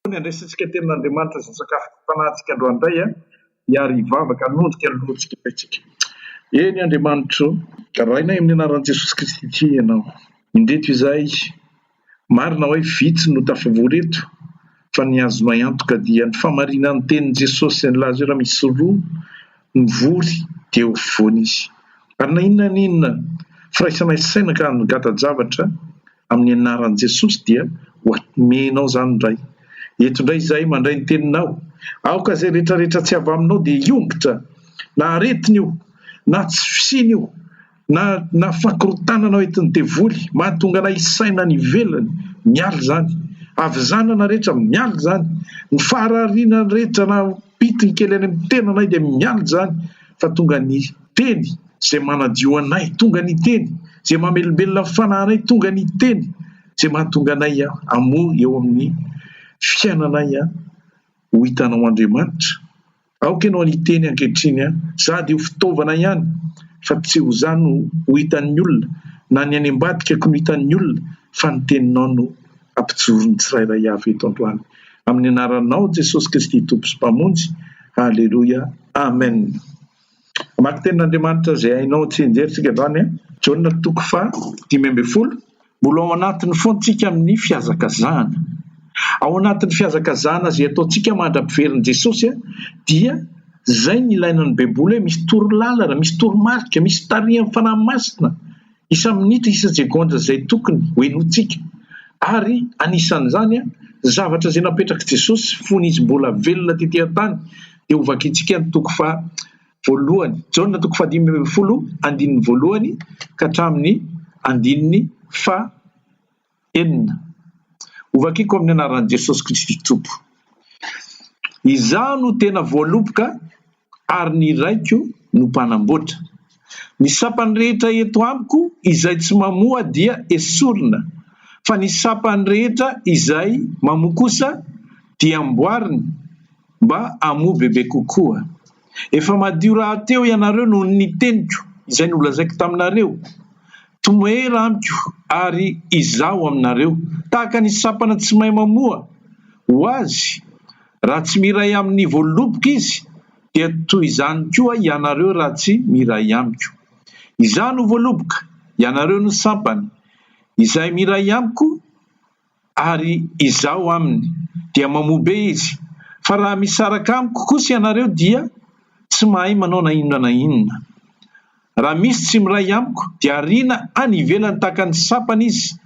Ny andraisantsika tenin'Andriamanitra izay sakafom-panahintsika androany indray dia ary hivavaka hanondrika ny lohantsika isika. Eny Andriamanitro, Rainay amin'ny anaran'i Jesosy Kristy ity Ianao. Indreto izahay, marina hoe vitsy no tafavory eto, fa ny azonay antoka dia ny famarinan'ny tenin'i Jesosy izay nilaza hoe raha misy roa mivory dia eo afovoany Izy. Ary na inona na inona firaisanay saina ka hangata-javatra Amin'ny anaran'i Jesosy dia ho atomenao izany indray. Eto indray izahay mandray ny teninao. Aoka izay rehetra rehetra tsy avy aminao dia hiongotra, na aretina io, na tsy fisiana io, na na fakorontanana ao entin'ny devoly mahatonga anay hisaina any ivelany, miala izany. Havizanana rehetra, miala izany. Ny faharariana rehetra na pitiny kely any amin'ny tenanay dia miala izany fa tonga ny teny izay manadio anay, tonga ny teny izay mamelombelona ny fanahinay, tonga ny teny izay mahatonga anay hamoa eo amin'ny fiainanay ho hitanao Andriamanitra. Aoka ianao hiteny ankehitriny, za dia ho fitaovana ihany fa tsy ho za no ho hitan'ny olona na ny any ambadikako no hitan'ny olona fa ny teninao no hampijoro ny tsirairay avy eto androany. Amin'ny anaranao Jesosy Kristy Tompo sy Mpamonjy. Aleloia. Amen. Hamaky tenin'Andriamanitra izay hainao tsianjery isika androany an. Jaona toko faha 15. Mbola ao anatin'ny foana tsika amin'ny fihazakazahana. Ao anatin'ny fihazakazahana izay ataontsika mandra-piverin'i Jesosy dia izay ny ilaina ny Baiboly hoe misy torolalana, misy toromarika, misy tarihan'ny Fanahy Masina isa-minitra, isa-tsegondra izay tokony ho henointsika. Ary anisan'izany zavatra izay napetrak'i Jesosy fony Izy mbola velona tety an-tany dia hovakintsika ny toko faha voalohany, Jaona toko fahadimy ambin'ny folo andininy voalohany ka hatramin'ny andininy faha enina. Hovakiko amin'ny anaran'i Jesosy Kristy Tompo. Izaho no tena voaloboka ary ny Raiko no mpanamboatra. Ny sampany rehetra eto amiko izay tsy mamoa dia esorina, fa ny sampany rehetra izay mamoa kosa dia amboariny mba hamoa bebe kokoa. Efa madio rahateo ianareo noho ny teniko izay nolazaiko taminareo. Tomoera amiko ary izaho aminareo, tahaka ny sampana tsy mahay mamoa ho azy Raha tsy miray amin'ny voaloboka izy, dia toy izany koa ianareo raha tsy miray amiko. Izaho no voaloboka, ianareo no sampana. Izay miray amiko ary izaho aminy, dia mamoa be izy. Fa raha misaraka amiko kosa ianareo dia tsy mahay manao na inona na inona. Raha misy tsy miray amiko dia ariana any ivelany tahaka ny sampana izy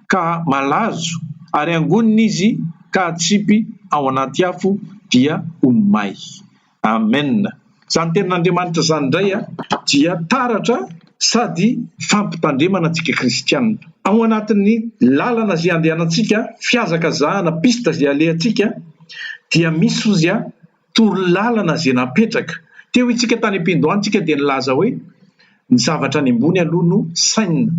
ka malazo ary angonina izy ka atsipy ao anaty afo dia ho may. Amen. Izany tenin'Andriamanitra izany indray dia taratra sady fampitandremana antsika kristiana. Ao anatin'ny lalana izay andehanantsika, fihazakazahana, piste izay alehantsika dia misy ozy torolalana izay napetraka. Teo itsika tany am-piandohana tsika dia nilaza hoe ny zavatra any ambony aloha no sainina.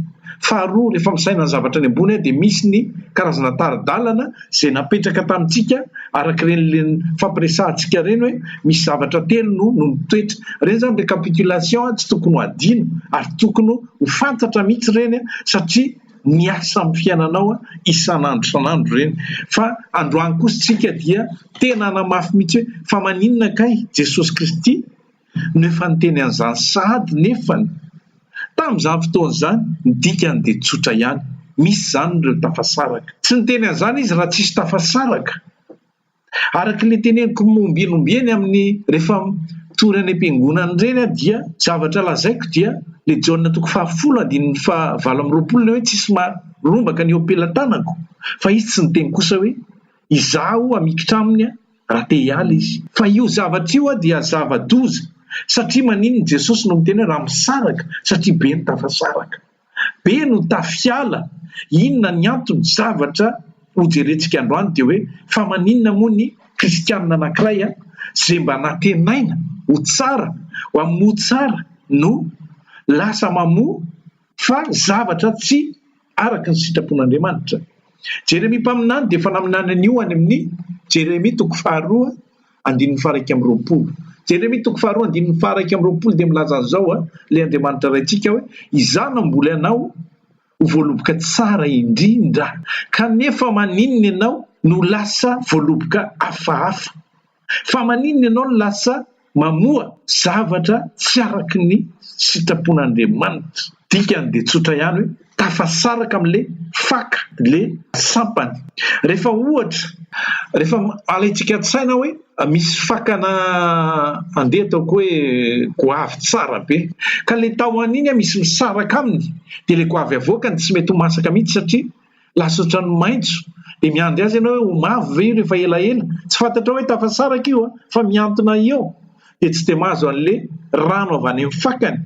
Faharoa, rehefa misaina ny zavatra any ambony dia misy ny karazana tari-dalana izay napetraka tamintsika araka ireny le nifampiresahantsika ireny hoe misy zavatra telo no no mitoetra. Ireny izany récapitulation tsy tokony ho adino ary tokony ho fantatra mihitsy ireny satria miasa amin'ny fiainanao isan'andro isan'andro ireny. Fa androany kosa isika dia tena hanamafy mihitsy hoe fa maninona kay Jesosy Kristy no efa niteny an'izany sahady nefany tamin'izany fotoana izany ny dikany dia tsotra ihany, misy izany ireo tafasaraka. Tsy niteny an'izany izy raha tsisy tafasaraka. Araka ilay teneniko ombieny ombieny amin'ny rehefa mitory any am-piangonana ireny aho dia zavatra lazaiko dia ilay Jaona toko fahafolo andininy faha 28 ilay hoe tsisy marombaka ny eo am-pelatanako fa izy tsy niteny kosa hoe izaho hamikitra aminy raha te hiala izy. Fa io zavatra io dia zava-doza satria maninona Jesosy no miteny hoe raha misaraka satria be ny tafasaraka. Be no tafiala, inona ny antony, zavatra ho jerentsika androany dia hoe fa maninona moa ny kristianina anankiray izay mba nantenaina ho tsara, ho hamoa tsara no lasa mamoa fa zavatra tsy araka ny sitrapon'Andriamanitra. Jeremia mpaminany dia efa naminany an'io any amin'ny Jeremia toko faharoa andininy faha-21. Jeremia toko faharoa andininy faha-21 dia milaza an'izao ilay Andriamanitra Raintsika hoe, Izaho namboly anao ho voaloboka tsara indrindra, kanefa maninona ianao no lasa voaloboka hafahafa? Fa maninona ianao no lasa mamoa zavatra tsy araky ny sitrapon'Andriamanitra? Dikany dia tsotra ihany hoe tafasaraka amin'ilay faka, ilay sampany. Rehefa ohatra, rehefa alaintsika an-tsaina hoe misy fakana andeha ataoko hoe goavy tsara be, ka ilay tahony iny misy misaraka aminy, dia ilay goavy avoakany tsy mety ho masaka mihitsy satria Lasa ohatran'ny maitso dia miandry azy ianao hoe ho mavo ve io rehefa elaela? Tsy fantatrao hoe tafasaraka io fa mihantona eo dia tsy dia mahazo an'le rano avy any amin'ny fakany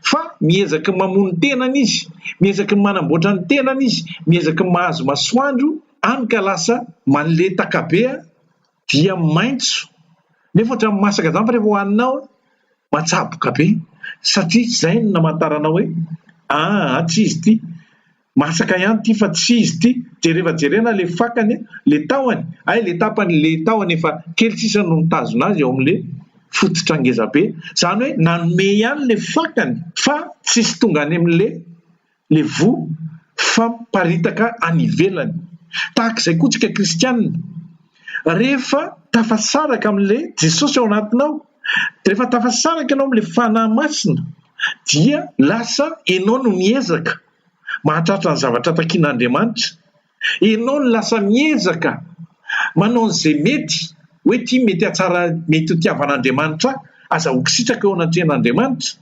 fa miezaky ny mamono tenany izy, miezaky ny manamboatra ny tenany izy, miezaky ny mahazo masoandro any ka lasa maletaka be dia maitso nefa ohatran'ny masaka izany fa rehefa hohaninao matsaboka be satria izay no namantaranao hoe aa tsy izy ity. Masaka ihany ity fa tsy izy ity, jereva jerena le fakany, le tahony, hay le tapany, le tahony efa kely sisa no mitazona azy eo amle fototra ngeza be, zany hoe nanome ihany le fakany fa tsisy tonga any amle le voa fa miparitaka any ivelany. Tahaka izay koa tsika kristianina, rehefa tafasaraka amle Jesosy ao anatinao, rehefa tafasaraka ianao amle Fanahy Masina dia lasa enao no miezaka mahatratra ny zavatra takian'Andriamanitra. Ianao no lasa miezaka manao an'izay mety, hoe ity mety hahatsara, mety ho tiavan'Andriamanitra ahy, azahoako sitraka eo anatrehan'Andriamanitra.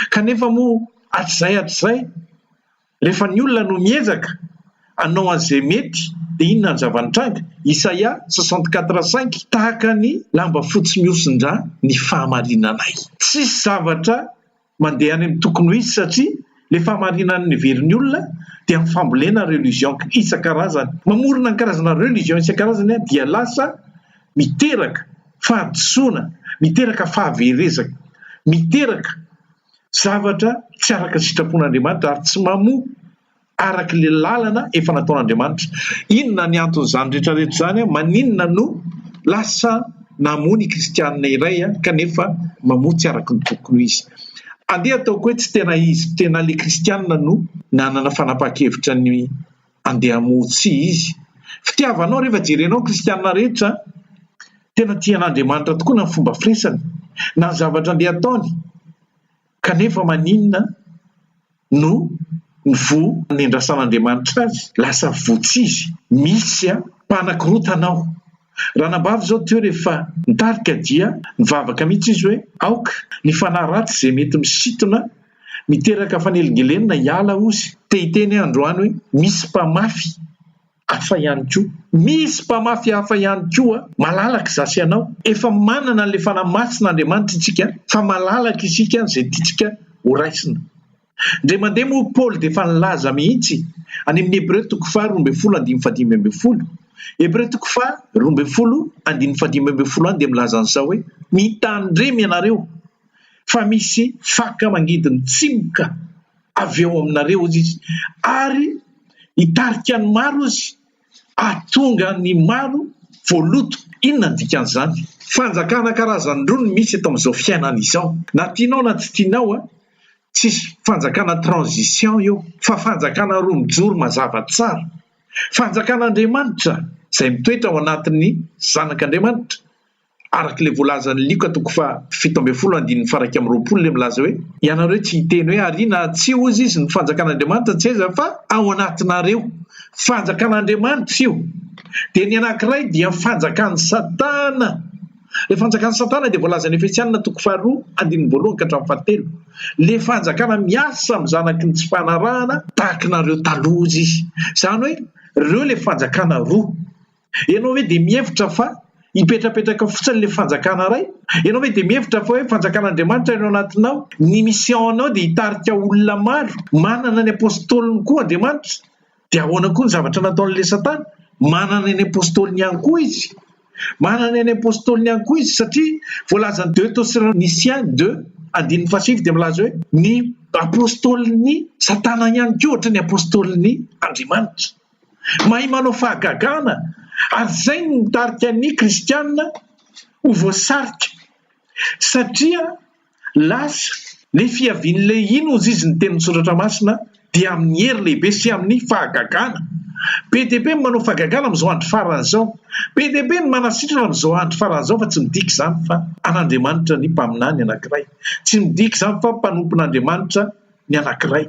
Kanefa moa hatrizay hatrizay, rehefa ny olona no miezaka hanao an'izay mety, dia inona ny zava-nitranga? Isaia 64 5, Tahaka ny lamba fotsy mihosin-drà ny fahamarinanay. Tsisy zavatra mandeha any amin'ny tokony ho izy satria le fahamarinan'ny heverin'ny olona dia amin'ny fambolena religion isan-karazany. Mamorona ny karazana religion isan-karazany dia lasa miteraka fahadisoana, miteraka fahaverezana, miteraka zavatra tsy araka ny sitrapon'Andriamanitra ary tsy mamoa araka ilay lalana efa nataon'Andriamanitra. Inona ny anton'izany rehetra rehetra izany? Maninona no lasa namoa ny kristianina iray kanefa mamoa tsy araka ny tokony ho izy? Andeha ataoko hoe tsy tena izy tena ilay kristianina no nanana fanapahan-kevitra ny andeha hamoa tsy izy. Fitiavanao rehefa jerenao ny kristianina rehetra tena tia an'Andriamanitra tokoa na ny fomba firesany na ny zavatra andeha ataony kanefa maninona no ny voa nendrasan'Andriamanitra azy lasa voa tsy izy. Misy mpanakorotana ao. Ranabavy izao teo rehefa nitarika dia nivavaka mihitsy izy hoe aoka ny fanahy ratsy izay mety misintona miteraka fanelingelenina hiala ozy. Te hiteny aho androany hoe misy mpamafy hafa ihany koa. Misy mpamafy hafa ihany koa malalaka izaho sy ianao. Efa manana an'ilay Fanahy Masina Andriamanitra isika fa malalaka isika izay tiantsika ho raisina. Indray mandeha moa Paoly dia efa nilaza mihitsy any amin'ny Hebreo toko faha 12 andininy faha 15. Hebreo toko faha 12 andininy faha 15 any dia milaza an'izao hoe, Mitandrema ianareo fa misy faka mangidy mitsimoka avy eo aminareo hozy izy, ary hitarika ny maro izy, hahatonga ny maro voaloto. Inona ny dikan'izany? Fanjakana karazany roa no misy eto amin'izao fiainana izao. Na tianao na tsy tianao, tsisy fanjakana transition eo, fa fanjakana roa mijoro mazava tsara. Fanjakan'Andriamanitra izay mitoetra ao anatin'ny zanak'Andriamanitra, Araka ilay voalazan'i Lioka toko faha 17 andininy faha 21 ilay milaza hoe, Ianareo tsy hiteny hoe ary na tsia hozy izy, ny fanjakan'Andriamanitra tsy aiza fa ao anatinareo. Fanjakan'Andriamanitra io. Dia ny anankiray dia fanjakan'i Satana. Ilay fanjakan'i Satana dia voalazan'i Efesianina toko faharoa andininy voalohany ka hatramin'ny fahatelo. Ilay fanjakana miasa amin'ny zanaky ny tsy fanarahana tahaka nareo taloha hozy izy. Izany hoe ireo ilay fanjakana roa. Ianao ve dia mihevitra fa hipetrapetraka fotsiny ilay fanjakana iray? Ianao ve dia mihevitra fa hoe fanjakan'Andriamanitra no ao anatinao? Ny mission-nao dia hitarika olona maro. Manana ny apostoliny koa Andriamanitra. Dia ahoana koa ny zavatra nataon'ilay Satana? Manana ny apostoliny ihany koa izy. Manana ny apostoliny ihany koa izy satria voalazan'ny 2 Thessaloniciens 2 andininy fahasivy dia milaza hoe ny apostolin'ny Satana ihany koa ohatra ny apostolin'ny Andriamanitra. Mahay manao fahagagana ary izay no mitarika ny kristiana ho voasarika satria lasa ny fiavian'ilay ino hozy izy ny tenin'ny soratra masina dia amin'ny hery lehibe sy amin'ny fahagagana. Be dia be ny manao fahagagana amin'izao andro farany izao. Be dia be ny manasitrana amin'izao andro farany izao fa tsy midika izany fa an'Andriamanitra ny mpaminany anankiray. Tsy midika izany fa mpanompon'Andriamanitra ny anankiray.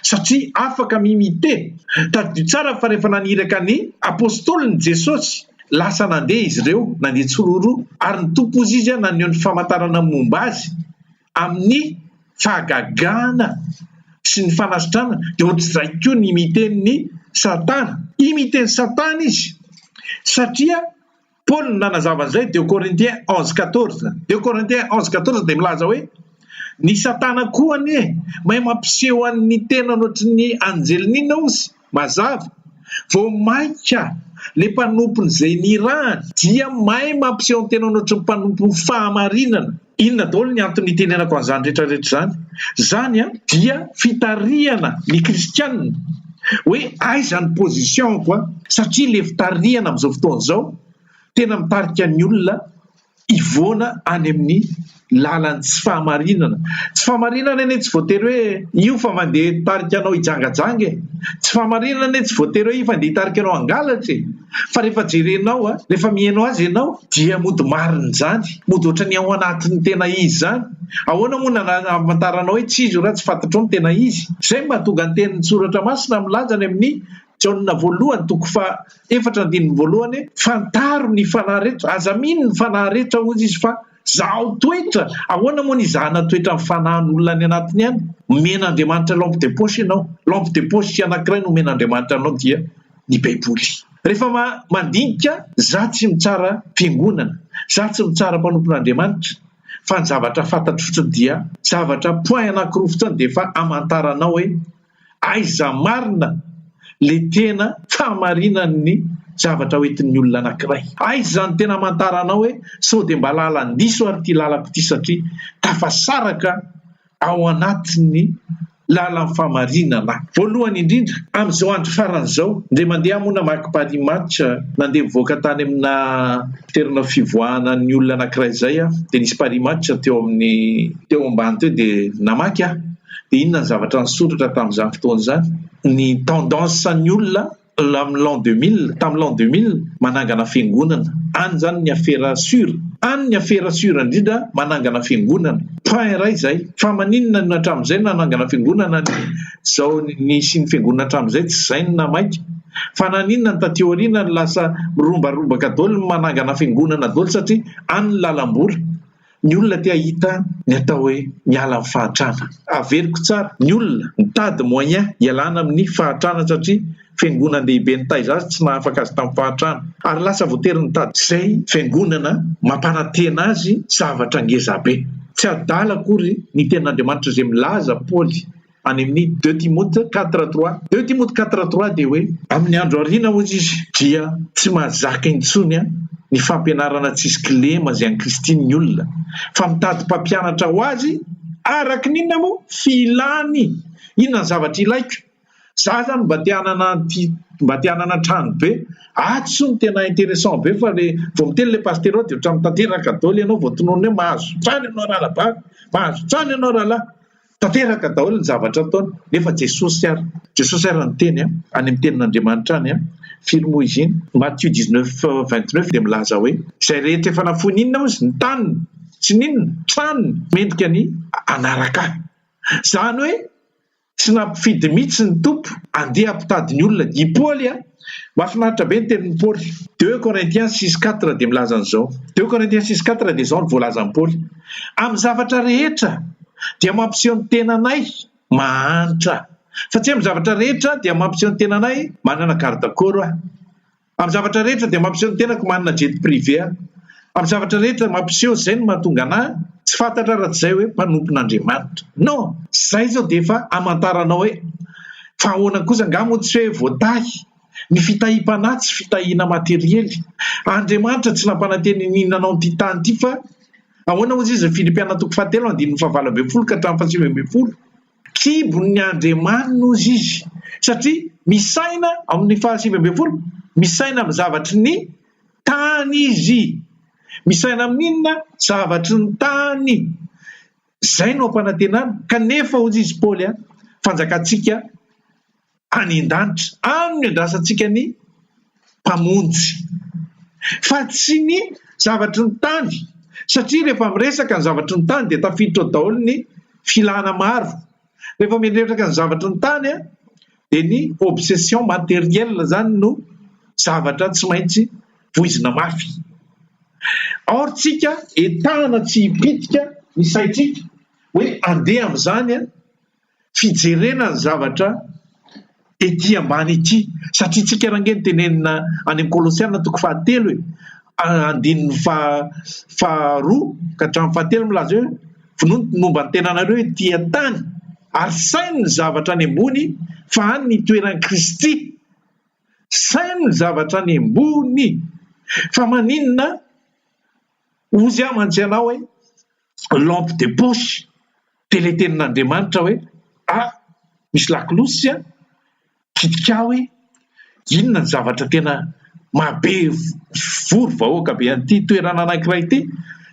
Satria afaka mi-imiter. Tadidio tsara fa rehefa naniraka ny apostoliny Jesosy, lasa nandeha izy ireo, nandeha tsiroaroa, ary ny Tompo hozy izy naneho ny famantarana momba azy amin'ny fahagagana sy ny fanasitranana, dia ohatr'izay koa ny imiter-n'i Satana. Imiter-n'i Satana izy satria Paoly no nanazava an'izay, deux Corinthiens 11, 14. Deux Corinthiens 11, 14 dia milaza hoe, Ny Satana koa anie mahay mampiseho an'ny tenany ohatry ny anjelin'inona ozy? Mazava. Vao mainka le mpanompony izay nirahany dia mahay mampiseho ny tenany ohatry ny mpanompon'ny fahamarinana. Inona daholo ny antony itenenako an'izany rehetra rehetra izany? Izany dia fitarihana ny kristianina hoe aiza ny position-ko an! Satria le fitarihana amin'izao fotoana izao tena mitarika ny olona hivoana any amin'ny lalan'ny tsy fahamarinana. Tsy fahamarinana anie tsy voatery hoe io fa mandeha hitarika anao hijangajanga e! Tsy fahamarinana anie tsy voatery hoe io fa andeha hitarika anao hangalatra e! Fa rehefa jerenao a, rehefa mihaino azy ianao dia mody marina izany, mody ohatran'ny ao anatin'ny tena izy izany. Ahoana moa no ahafantaranao hoe tsy izy io raha tsy fantatrao ny tena izy? Izay no mahatonga ny tenin'ny Soratra Masina milaza any amin'ny Jaona voalohany toko faha efatra andininy voalohany hoe, Fantaro ny fanahy rehetra, aza mino ny fanahy rehetra hozy izy fa zaho toetra, ahoana moa ny hizahana toetra ny fanahin'olona any anatiny any? Omen'Andriamanitra lampe de poche ianao, lampe de poche anankiray no omen'Andriamanitra anao dia ny baiboly. Rehefa mandinika, za tsy mitsara fiangonana, za tsy mitsara mpanompon'Andriamanitra, fa ny zavatra fantatro fotsiny dia zavatra point anankiroa fotsiny dia efa amantaranao hoe aiza marina le tena fahamarinan'ny zavatra hoentin'ny olona anankiray. Aiza no tena amantaranao hoe sao dia mba lalan-diso ary ity lalako ity satria tafasaraka ao anatin'ny lalan'ny fahamarinana. Voalohany indrindra, amin'izao andro farany izao, indray mandeha aho moa namaky Paris Match, nandeha nivoaka tany amina toerana fivoahana ny olona anankiray izay aho, dia nisy Paris Match teo amin'ny teo ambany teo dia namaky aho. Dia inona ny zavatra nisoratra tamin'izany fotoana izany? Ny tendance ny olona amin'ny l'an 2000, tamin'ny l'an 2000, manangana fiangonana. Any izany ny afera sur. Any ny afera sur indrindra manangana fiangonana. Point iray izay. Fa maninona no hatramin'izay no nanangana fiangonana ny izao nisian'ny fiangonana hatramin'izay tsy izay no namaika. Fa naninona no taty aoriana no lasa mirombarombaka daholo ny manangana fiangonana daholo satria any ny lalam-bola. Ny olona te hahita ny atao hoe miala amin'ny fahantrana. Averiko tsara, ny olona mitady moyen hialana amin'ny fahantrana satria fiangonan-dehibe nitaiza azy tsy nahafaka azy tamin'ny fahantrana. Ary lasa voatery nitady izay fiangonana mampanantena azy zavatra ngezabe. Tsy adala akory ny tenin'Andriamanitra izay milaza Paoly any amin'ny deux Timoth quatre trois. Deux Timoth quatre trois dia hoe, Amin'ny andro aoriana, hoy izy, dia tsy mahazaka intsony ny fampianarana tsisy kilema izay an'i Kristy ny olona, fa mitady mpampianatra ho azy araka ny inona moa? Filany. Inona ny zavatra ilaiko? Za zany mba te hanana an'ity, mba te hanana trano be. Atsy no tena interessant be fa le vao miteny le pasitera ao dia ohatran'ny tanteraka daholo ianao vao tononina hoe mahazo trano ianao ranabavy, mahazo trano ianao rahalahy. Tanteraka daholo ny zavatra ataony nefa Jesosy ary, Jesosy ary niteny any amin'ny tenin'Andriamanitra any, firy moa izy iny? Mathieu 19, 29 dia milaza hoe, izay rehetra efa nafoiny inona hozy? Ny taniny, sy ny inona? Tranony, mendrika ny hanaraka ahy. Izany hoe tsy nampifidy mihitsy ny Tompo andeha hampitady ny olona. I Paoly a, mahafinaritra be ny tenin'i Paoly. Deux Corinthiens 6, 4 dia milaza an'izao. Deux Corinthiens 6, 4 dia izao no voalazan'i Paoly, Amin'ny zavatra rehetra dia mampiseho ny tenanay mahantra. Fa tsy amin'ny zavatra rehetra dia mampiseho ny tenanay manana garde corps aho. Amin'ny zavatra rehetra dia mampiseho ny tenako manana jet privé aho. Amin'ny zavatra rehetra mampiseho izay no mahatonga anah tsy fantatra raha tsy izay hoe mpanompon'Andriamanitra. Non! Izay izao dia efa hamantaranao hoe fa ahoana kosa angaha moa tsy hoe voatahy? Ny fitahiam-panahy tsy fitahiana materiely. Andriamanitra tsy nampanantena iniana anao an'ity tany ity fa ahoana hozy izy Filipiana toko fahatelo andininy fahavalo ambin'ny folo ka hatramin'ny fahasivy ambin'ny folo. Kibon'ny andriamaniny hozy izy satria misaina amin'ny 19, misaina amin'ny zavatry ny tany izy. Misaina amin'ny inona? Zavatry ny tany. Izay no ampanantenana. Kanefa hozy izy Paoly a, fanjakantsika. Any an-danitra. Any no iandrasantsika ny Mpamonjy. Fa tsy ny zavatry ny tany. Satria rehefa miresaka ny zavatry ny tany dia tafiditra ao daholo ny filana maro. Rehefa miresaka ny zavatry ny tany dia ny obsession materielle izany no zavatra tsy maintsy voizina mafy. Or tsika etahana tsy hipitika ny saintsika hoe andeha amin'izany fijerena ny zavatra ety ambany ety satria tsika range ny tenenina any amin'ny Kolosiana toko fahatelo e, andininy faharoa ka hatramin'ny fahatelo milaza hoe vonono ny momba ny tenanareo ety an-tany ary saino ny zavatra any ambony fa any ny itoeran'i Kristy. Saino ny zavatra any ambony fa maninona ozy aho mantsy ianao hoe lampe de poche dia ilay tenin'Andriamanitra hoe ah misy lakolosy an, kitika hoe inona ny zavatra tena mahabe vory vahoaka be an'ity toerana anankiray ity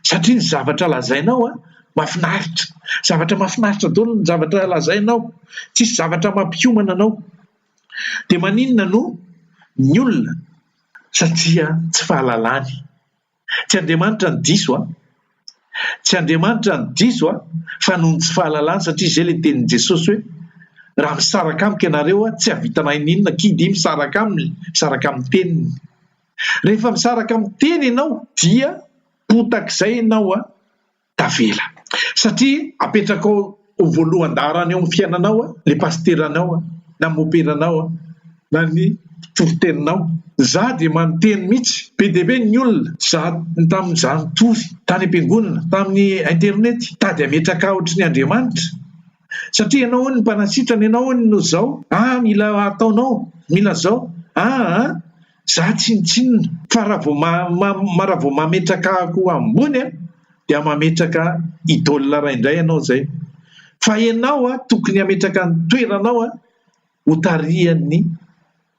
satria ny zavatra lazainao an mahafinaritra, zavatra mahafinaritra daholo ny zavatra lazainao, tsisy zavatra mampiomana anao. Dia maninona no ny olona satria tsy fahalalany. Tsy Andriamanitra no diso an! Tsy Andriamanitra no diso an, fa noho ny tsy fahalalany satria izay ilay tenin'i Jesosy hoe raha misaraka amiko ianareo an, tsy hahavita na inona inona, qui dit misaraka aminy, misaraka amin'ny teniny. Rehefa misaraka amin'ny teny ianao dia potak'izay ianao an, tavela. Satria apetrakao ho voalohan-daharana eo amin'ny fiainanao le pasiteranao na moperanao na ny mpitory-teninao. Za dia manoteny mihitsy, be dia be ny olona za tamin'ny za nitory tany am-piangonana, tamin'ny internet, tady hametraka ahy ohatry ny Andriamanitra. Satria ianao hono ny mpanasitrana, ianao hono no zao, ah mila ataonao, mila zao, ah ah. Za tsinontsinona fa raha vao ma raha vao mametraka ahy ho ambony a dia mametraka idole ray indray ianao zay. Fa ianao a tokony hametraka ny toeranao a ho tarihan'ny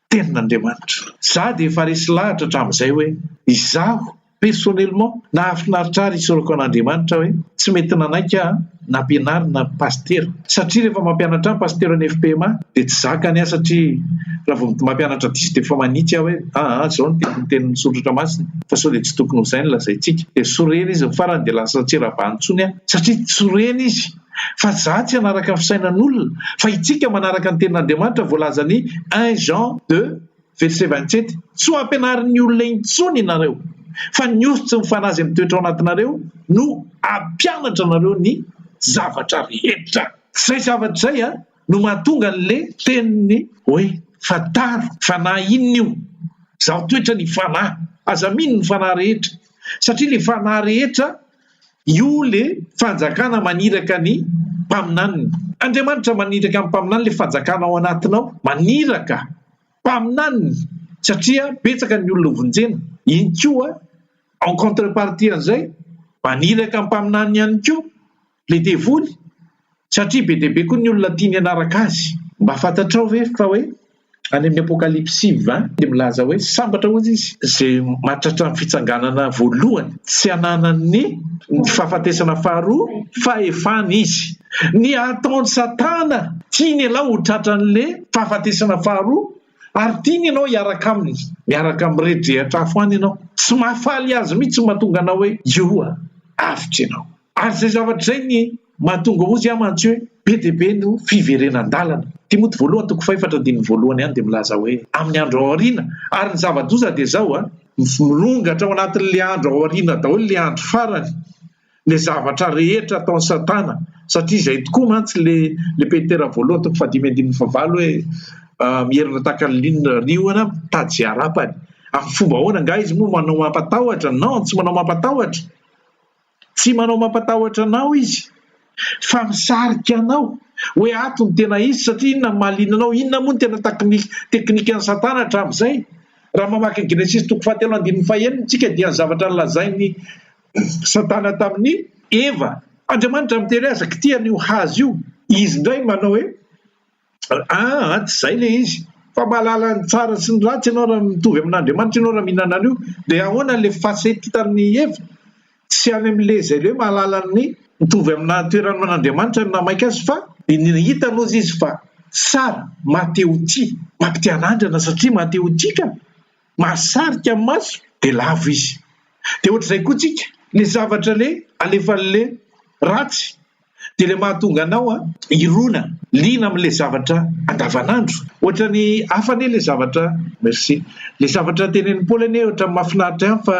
tenin'Andriamanitra. Za dia efa resy lahatra hatramin'izay hoe izaho Personnellement, nahafinaritra ahy ary isaorako an'Andriamanitra hoe tsy mety nanaiky aho nampianarina pasitera. Satria rehefa mampianatra ahy ny pasiteran'ny fpma dia tsy zakany aho satria raha vao mampianatra diso dia efa manitsy aho hoe aa izao no tiako ny tenin'ny soratra masina fa sao dia tsy tokony ho izay no lazaintsika. Dia sorena izy ny farany dia lasa tsy rabany intsony aho satria sorena izy fa za tsy hanaraka ny fisainan'olona fa itsika manaraka ny tenin'Andriamanitra voalazan'ny un Jean deux Verset 27, Tsy ho ampianarin'ny olona intsony ianareo, fa ny hosotry ny Fanahy izay mitoetra ao anatinareo no hampianatra anareo ny zavatra rehetra. Izay zavatra izay no mahatonga an'le teniny hoe fantaro fanahy inona io, zaho toetra ny fanahy, aza mino ny fanahy rehetra, satria le fanahy rehetra io le fanjakana maniraka ny mpaminaniny. Andriamanitra maniraka ny mpaminany le fanjakana ao anatinao, maniraka mpaminaniny satria betsaka ny olona hovonjena, iny koa en contrepartie an'izay maniraka ny mpaminany ihany koa le devoly satria be dia be koa ny olona tiany hanaraka azy. Mba fantatrao ve fa hoe any amin'ny Apokalypsy 20 dia milaza hoe sambatra hozy izy izay mahatratra ny fitsanganana voalohany, tsy ananan'ny fahafatesana faharoa fahefana izy. Ny ataon'i Satana, tiany ianao ho tratran'le fahafatesana faharoa ary tiany ianao hiaraka aminy, miaraka miredrehatra afo any ianao. Tsy mahafaly azy mihitsy ny mahatonga anao hoe io avotra ianao. Ary izay zavatra izay ny mahatonga hozy aho mantsy hoe be dia be no fiverenan-dalana. Timoty voalohany toko fahefatra andininy voalohany ihany dia milaza hoe amin'ny andro ao aoriana, ary ny zava-doza dia izao an, mirongatra ao anatin'ilay andro ao aoriana daholo ilay andro farany, le zavatra rehetra ataon'i satana satria izay tokoa mantsy le le Petera voalohany toko fahadimy andininy fahavalo hoe mierona tahaka ny linona riona mitady izay harapany amin'ny fomba ahoana angaha izy moa manao mampatahotra non tsy manao mampatahotra tsy manao mampatahotra anao izy fa misarika anao hoe ato ny tena izy satria inona no mahaliana anao inona moa ny tena teknikan'i satana hatramin'izay raha mamaky ny Genesisy toko fahatelo andininy fahenina isika dia ny zavatra nolazain'i Satana tamin'i Eva. Andriamanitra miteny hoe aza kitihana io hazo io. Izy indray manao hoe aa tsy izay ilay izy fa mahalala ny tsara sy ny ratsy ianao raha mitovy amin'Andriamanitra ianao raha mihinana an'io. Dia ahoana ilay facette tamin'i Eva? Tsy any amin'ilay izay ilay hoe mahalala ny mitovy amina toerana amin'Andriamanitra no nahamaika azy fa dia ny hitany hozy izy fa. tsara, maha-te ho tia, mampite hanandrana satria maha-te ho tia ka! Mahasarika ny maso dia lavo izy. Dia ohatr'izay koa tsika, le zavatra le alefan'le ratsy dia le mahatonga anao hirona, liana amin'le zavatra andavanandro. Ohatran'ny hafa anie le zavatra, merci, le zavatra tenenin'i Paoly anie ohatran'ny mahafinaritra ihany fa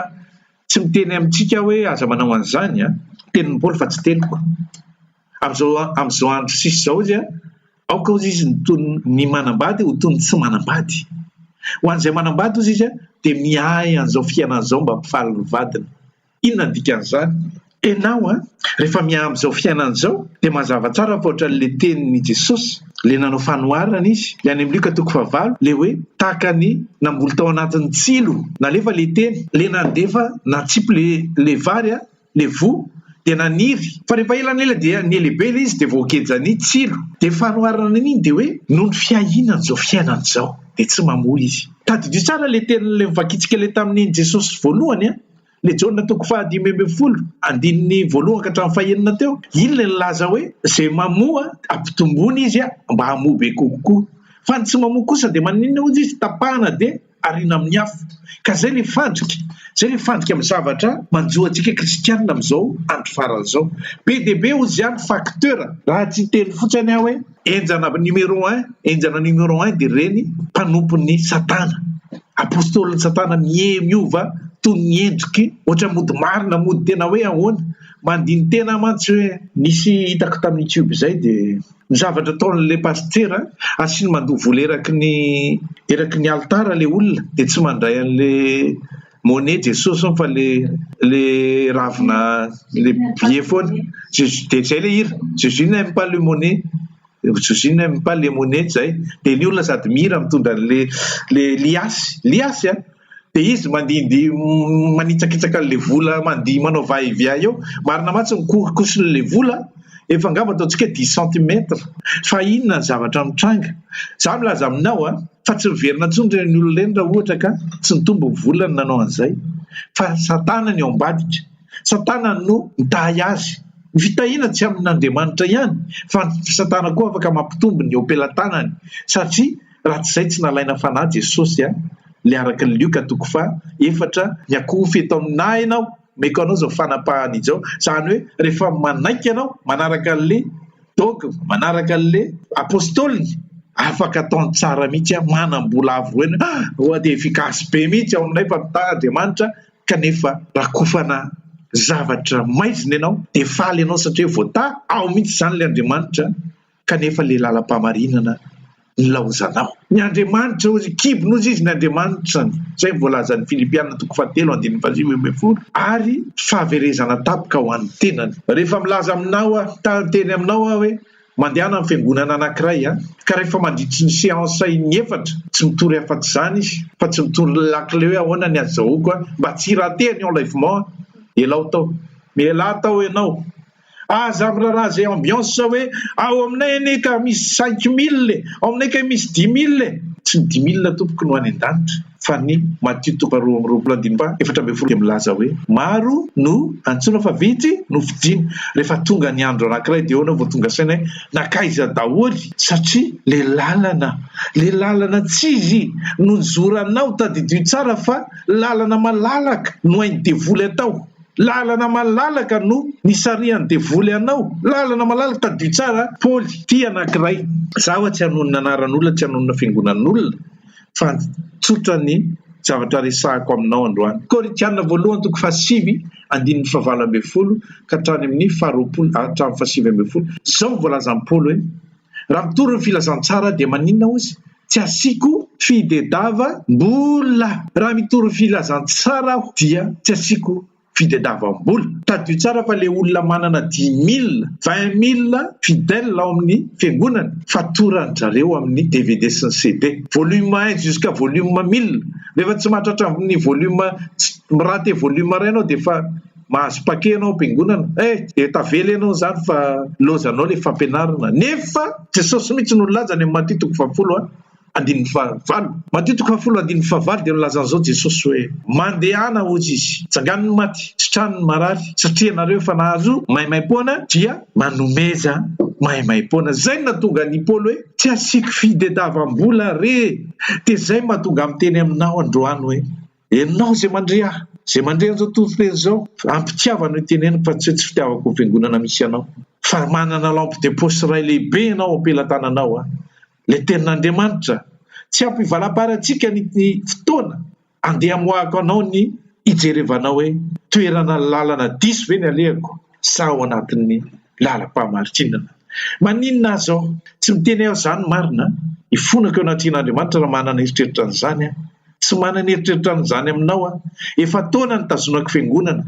tsy miteny amintsika hoe aza manao an'izany an, tenin'i Paoly fa tsy teniko. Amin'izao amin'izao andro sisa izao izy an, aoka hozy izy ny toy ny manambady ho toy ny tsy manambady. Ho an'izay manambady hozy izy an, dia miahy an'izao fiainana izao mba hampifaly ny vadiny. Inona ny dikan'izany? Enao an, rehefa miahy amin'izao fiainana izao dia mazava tsara fa ohatran'ilay tenin'i Jesosy, ilay nanao fanoharana izy, ilay any amin'ny Lioka toko fahavalo, ilay hoe tahaka ny namboly tao anatin'ny tsilo, nalefa ilay teny, ilay nandefa natsipy ilay ilay vary an, ilay voa dia naniry, fa rehefa ela ny ela dia nihalehibe ilay izy dia voagejan'ny tsilo. Dia fanoharana an'iny dia hoe noho ny fiahiana an'izao fiainana izao dia tsy mamoa izy. Tadidio tsara ilay tenin'ilay novakintsika ilay tamin'iny Jesosy voalohany an, ilay Jaona toko fahadimy ambin'ny folo andininy voalohany ka hatramin'ny fahenina teo, iny ilay nilaza hoe izay mamoa ampitomboina izy mba hamoa be kokoa, fa ny tsy mamoa kosa dia maninona hozy izy tapahana dia ariana amin'ny afo. Ka izay ilay fandrika, izay ilay fandrika amin'ny zavatra manjo antsika kristianina amin'izao andro farany izao. Be dia be hozy ihany facteur, raha tsy hiteny fotsiny aho hoe henjana numéro un, henjana numéro un dia ireny mpanompon'ny satana, apostolin'ny satana mihe miova toy ny endriky, ohatra mody marina mody tena hoe ahoana, mandini-tena aho mantsy hoe nisy hitako tamin'ny youtube izay dia. Ny zavatra ataon'ilay pasitera, asiany mandoa vola eraky ny eraky ny alitara ilay olona dia tsy mandray an'ilay monnaie Jesosy hono fa le le ravina le billet foana. Jésus dia izay ilay hira, Jésus n'aime pas le monnaie, Jésus n'aime pas les monnaies izay. Dia ny olona sady mihira mitondra an'ilay le liasy, liasy an! Dia izy mandihindihy manitsakitsaka an'ilay vola mandihy manao va et vient eo. Marina mantsy ny korikosin'ilay vola efa angamba ataontsika hoe dix centimètres. Fa inona ny zavatra mitranga? Za milaza aminao an, fa tsy miverina intsony ireny olona ireny raha ohatra ka tsy nitombo ny volany nanao an'izay. Fa satana ny ao ambadika. Satana no mitahy azy. Ny fitahiana tsy amin'Andriamanitra ihany fa satana koa afaka mampitombo ny eo am-pelatanany satria Raha tsy izay tsy nalaina fanahy Jesosy a, le araka ny Lioka toko faha efatra, miakohofy eto aminà ianao, omeko anao izao fanapahana izao, izany hoe rehefa manaiky ianao, manaraka an'le dogme, manaraka an'le apostoliny, afaka ataony tsara mihitsy a, manam-bola avo heny, ah, oa dia efficace be mihitsy ao aminay fa mitaha Andriamanitra, kanefa rakofana zavatra maizina ianao, dia faly ianao satria voataha ao mihitsy izany le Andriamanitra, kanefa ilay lalam-pahamarinana nilaozanao. Ny Andriamanitra hozy, kibony hozy izy ny Andriamanitrany, izay no voalazan'ny Filipiana toko fahatelo andininy fahasivy ambin'ny folo, ary fahaverezana tampoka ho an'ny tenany. Rehefa milaza aminao aho, ta hiteny aminao aho hoe, mandehana amin'ny fiangonana anankiray an, ka rehefa mandritry ny séance in'efatra, tsy mitory afa-tsy izany izy, fa tsy mitory ny lakile hoe ahoana ny azahoako an, mba tsy hi-rater ny enlèvement an, elao tao. Mialà tao ianao. Aza miraharaha izay ambiance hoe ao aminay anie ka misy 5 mille e, ao aminay kay misy 10 mille e. Tsy ny 10 mille tompoko no any an-danitra fa ny Matio toko faharoa amby roapolo andininy faha-14 dia milaza hoe maro no antsoina fa vitsy no fidina. Rehefa tonga ny andro anankiray dia eo ianao vao tonga saina hoe nankaiza daholo satria le lalana, le lalana tsy izy no nizoranao, tadidio tsara fa lalana malalaka no hain'ny devoly atao. Lalana malalaka no nisarihan'ny devoly anao. Lalana malalaka, tadidio tsara a! Paoly, ity anankiray. Za oa tsy hanonona anaran'olona, tsy hanonona fiangonan'olona, fa tsotra ny zavatra resahako aminao androany. Korintiana voalohany toko fahasivy, andininy fahavalo ambin'ny folo ka hatrany amin'ny faharoapolo, hatramin'ny fahasivy ambin'ny folo. Izao no voalazan'i Paoly hoe, Raha mitory ny filazantsara dia maninona hozy? Tsy asiako fidedava-mbola. Raha mitory ny filazantsara aho dia tsy asiako fidedavambola. Tadidio tsara fa le olona manana 10 000, 20 000 fidèles ao amin'ny fiangonany, fatoran-dry zareo amin'ny dvd sy ny CD. Volume un jusqu'à volume 1000. Rehefa tsy mahatratra ny volume, tsy mi-rater volume iray ianao dia efa mahazo paquet ianao am-piangonana. Eh! Dia tavela ianao izany fa lozanao ilay fampianarana. Nefa Jesosy mihitsy no nilaza any amin'ny Matio toko fahafolo andininy fahavalo. Matio toko fahafolo andininy fahavalo dia nilaza an'izao Jesosy hoe, Mandehana hozy Izy, tsangano ny maty, sitrano ny marary, satria ianareo efa nahazo maimaimpoana dia manomeza. Maimaimpoana. Izay no nahatonga an'i Paoly hoe, Tsy asiako fitadiavam-bola re! Dia izay no mahatonga ahy miteny aminao androany hoe, Ianao izay mandre ahy, izay mandre an'izao toriteny izao, am-pitiavana no iteneniko fa tsy hoe tsy fitiavako ny fiangonana misy anao, fa manana lampe de poche iray lehibe ianao ao am-pelatananao, ilay tenin'Andriamanitra. Tsy hampivalamparantsika ny fotoana andeha hamoahako anao ny hijerevanao hoe toerana lalana diso ve ny alehako sa ao anatin'ny lalam-pahamarinana. Maninona aho izao? Tsy miteny aho izany marina an! Ifonako eo anatrehan'Andriamanitra raha manana eritreritra an'izany aho. Tsy manana eritreritra an'izany aminao aho. Efa taona nitazonako fiangonana.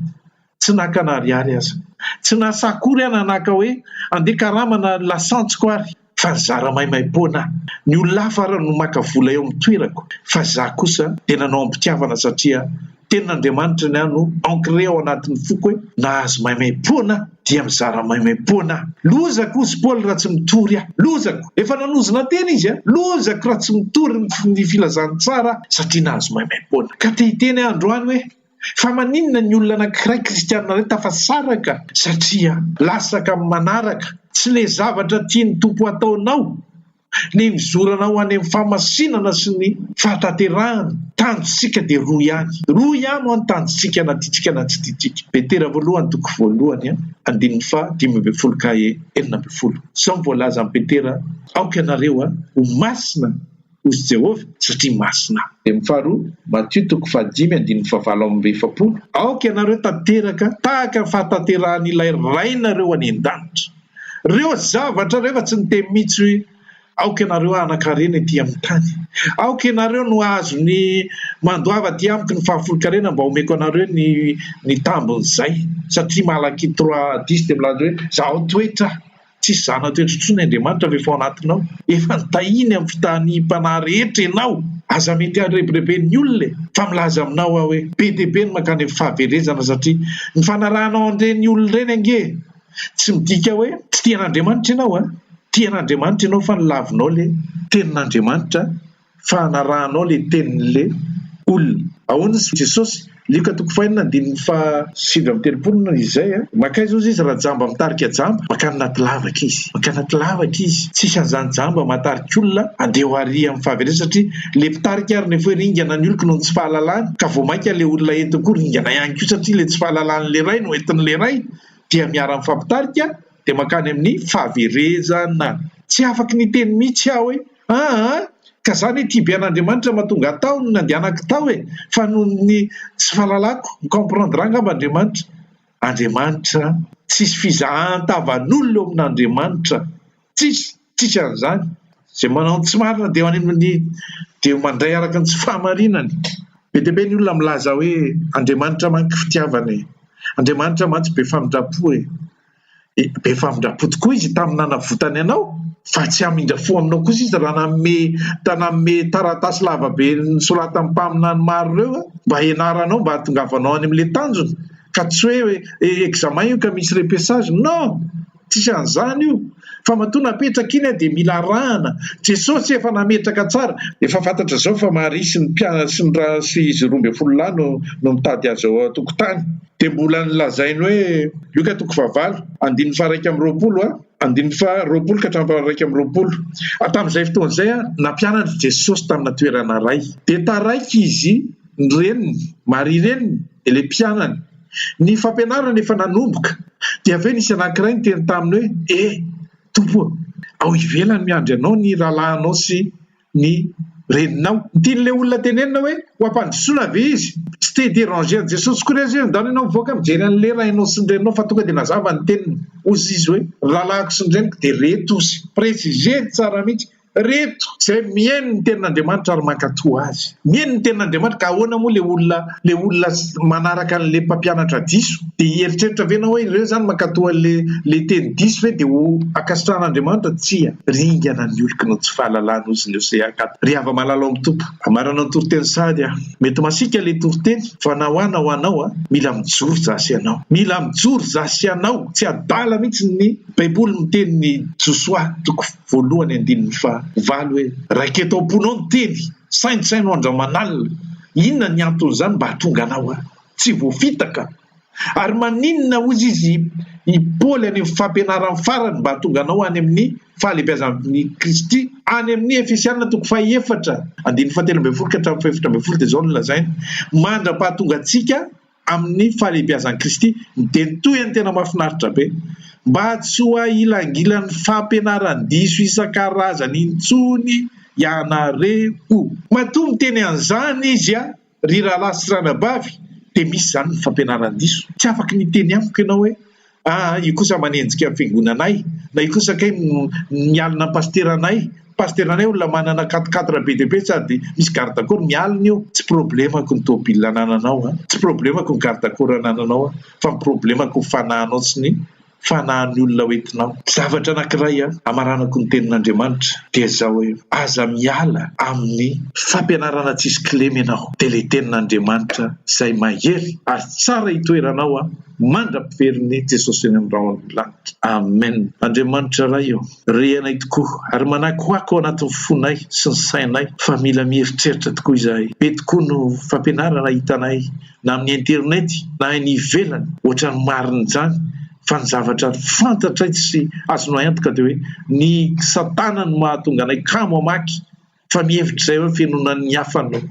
Tsy naka na ariary aza. Tsy nahasahy akory aho nanaka hoe andeha karamana ny lasantsiko ary fa nizara maimaimpoana aho. Ny olona hafa ary no maka vola eo amin'ny toerako fa za kosa dia nanao am-pitiavana satria tenin'Andriamanitra ny ahy no ancré ao anatin'ny foko hoe nahazo maimaimpoana aho dia mizara maimaimpoana aho. Lozako hozy Paoly raha tsy mitory aho. Lozako! Efa nanozona tena izy an! Lozako raha tsy mitory ny filazantsara aho satria nahazo maimaimpoana. Ka te hiteny aho androany hoe Fa maninona ny olona anankiray kristianina iray tafasaraka satria lasaka amin'ny manaraka? Tsy le zavatra tian'ny Tompo hataonao ny mizoranao any amin'ny fahamasinana sy ny fahatanterahana. Tanjontsika dia roa ihany. Roa ihany hoa ny tanjontsika na tiantsika na tsy tiantsika. Petera voalohany toko voalohany andininy faha 15 ka 16. Izao no voalazan'i Petera, Aoka ianareo ho masina hozy Jehovah, satria masina. Dia ny faharoa, Matio toko fahadimy andininy fahavalo amby efapolo, Aoka ianareo tanteraka tahaka ny fahatanterahan'ilay Rainareo any an-danitra. Ireo zavatra ireo efa tsy niteny mihitsy hoe, Aoka ianareo hanan-karena ety amin'ny tany. Aoka ianareo no hahazo ny mandoava aty amiko ny fahafolon-karena mba homeko anareo ny ny tambin'izay. Satria Malakia trois dix dia milaza hoe, Zahao toetra aho. Tsisy zana-toetra intsony Andriamanitra fa efa ao anatinao. Efa notahiny amin'ny fitahaniam-panahy rehetra ianao. Aza mety harebireben'ny olona e! Fa milaza aminao aho hoe be dia be ny mankany amin'ny fahaverezana satria ny fanarahanao an'ireny olona ireny ange tsy midika hoe tsy tia an'Andriamanitra ianao a! Tia an'Andriamanitra ianao fa nolavinao ilay tenin'Andriamanitra fa anarahanao le tenin'le olona. Ahoana izy Jesosy? Lioka toko fahenina andininy faha 39 no izay a! Mankaiza ozy izy raha jamba mitarika jamba? Mankany anaty lavaka izy. Mankany anaty lavaka izy. Tsisy an'izany jamba mahatarika olona andeha ho ary amin'ny fahaverezana satria le mpitarika ary nefa hoe ringana ny oloko noho ny tsy fahalalany ka vao mainka le olona entiny koa ringana ihany koa satria le tsy fahalalan'le ray no entin'le ray dia miara mifampitarika dia mankany amin'ny fahaverezana. Tsy afaky ny hiteny mihitsy aho hoe Aa! Ka za anie tia be an'Andriamanitra mahatonga ahy tao no nandehanako tao e! Fa noho ny tsy fahalalako, mi-comprendre angamba Andriamanitra. Andriamanitra, tsisy fizahan-tavan'olona eo amin'Andriamanitra. Tsisy, tsisy an'izany. Izay manao ny tsy marina dia any amin'ny dia mandray araka ny tsy fahamarinany. Be dia be ny olona milaza hoe Andriamanitra manko fitiavana e! Andriamanitra mantsy be famindram-po e! Be famindram-po tokoa Izy tamin'ny nanavotany anao, fa tsy hamindra fo aminao kosa Izy raha nanome nanome taratasy lava be nosoratan'ny mpaminany maro ireo mba hianaranao, mba hahatongavanao any amin'ilay tanjona. Ka tsy hoe examen io ka misy repêchage. Non! Tsisy an'izany io. Fa matoa napetraka iny dia mila arahana. Jesosy efa nametraka tsara. Efa fantatra izao fa Maria sy ny mpianany sy ny ra sy izy 12 lahy no no mitady azy ao an-tokotany. Dia mbola nolazainy hoe, Lioka toko fahavalo, andininy faha-21 a, andininy faha-20 ka hatramin'ny faha-21. Tamin'izay fotoana izay, nampianatra i Jesosy tamina toerana iray. Dia taraiky izy, ny reniny, Maria reniny, dia ilay mpianany. Ny fampianarana efa nanomboka. Dia avy eo nisy anankiray niteny taminy hoe, E, Tompo ô, ao ivelany miandry anao ny rahalahinao sy ny reninao. Ny tian'ilay olona tenenina hoe ho ampandrosoana ve izy? Tsy te hi-deranger an'i Jesosy akory aza izy, ndana ianao mivoaka mijery an'ilay rainao sy ny reninao fa tonga dia nazava ny teniny. Hozy izy hoe, ny rahalahiko sy ny reniko dia reto hozy. Préciser-ny tsara mihitsy, reto izay mihaino ny tenin'Andriamanitra ary mankatò azy. Mihaino ny tenin'Andriamanitra ka ahoana moa ilay olona ilay olona manaraka an'ilay mpampianatra diso? Dia hieritreritra ve ianao hoe ireo izany mankatò an'ilay ilay teny diso ve dia ho ankasitrahan'Andriamanitra? Tsia. Ringana ny oloko noho ny tsy fahalalana hozy ny Hosea ka. Ry hava-malala ao amin'ny Tompo, hamarana ny toriteny sahady aho. Mety masiaka ilay toriteny fa na ho ahy na ho anao a, mila mijoro za sy ianao. Mila mijoro za sy ianao. Tsy adala mihitsy ny Baiboly miteny ny Josoa toko voalohany andininy faha valo hoe, Raiketo am-ponao ny teny, saintsaino andro aman'alina. Inona ny anton'izany mba hahatonga anao tsy voafitaka? Ary maninona hozy izy? i Paoly any amin'ny fampianarany farany mba hahatonga anao any amin'ny fahalehibiazan'i Kristy. Any amin'ny Efesiana toko fahefatra, andininy fahatelo ambin'ny folo ka hatramin'ny fahefatra ambin'ny folo dia izao no lazainy, Mandra-pahatonga antsika amin'ny fahalehibiazan'i Kristy. Dia ny tohiny tena mahafinaritra be, Mba tsy ho ahilangilan'ny fampianaran-diso isan-karazany intsony ianareo. Matoa miteny an'izany izy, ry rahalahy sy ranabavy, dia misy izany ny fampianaran-diso. Tsy afaky ny hiteny amiko ianao hoe, Aa, io kosa manenjika ny fiangonanay, na io kosa kay mialona ny pasiteranay. Pasiteranay olona manana quatre quatre be dia be sady misy garde corps mialona io. Tsy problemako ny tôbila anananao an, tsy problemako ny garde corps anananao an, fa ny problemako ny fanahinao sy ny fanahin'ny olona hoentinao. Zavatra anankiray amaranako ny tenin'Andriamanitra dia izao hoe, aza miala amin'ny fampianarana tsisy kilema ianao, dia ilay tenin'Andriamanitra izay mahery ary tsara itoeranao an, mandra-piverin'i Jesosy eny amin'ny rahon'ny lanitra. Amen. Andriamanitra Ray ô, re anay tokoa ary manakoako ao anatin'ny fonay sy ny sainay fa mila mieritreritra tokoa izahay. Be tokoa no fampianarana hitanay na amin'ny internet na any ivelany ohatran'ny marina izany fa ny zavatra fantatray sy azonay antoka dia hoe ny satana no mahatonga anay kamo hamaky fa mihevitra izay hoe fenoana ny hafa no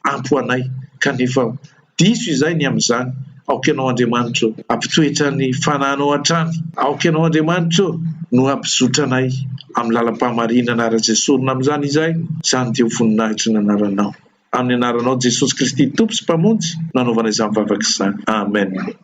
ampy ho anay kanefa diso izay ny amin'izany, aoka Ianao Andriamanitra ô hampitoetra ny fanahinao hatrany, aoka Ianao Andriamanitra ô no hampizotra anay amin'ny lalam-pahamarinana ary aza esorina amin'izany izahay, izany dia ho voninahitry ny anaranao. Amin'ny anaranao Jesosy Kristy Tompo sy Mpamonjy no anaovana izany vavaka izany. Amen.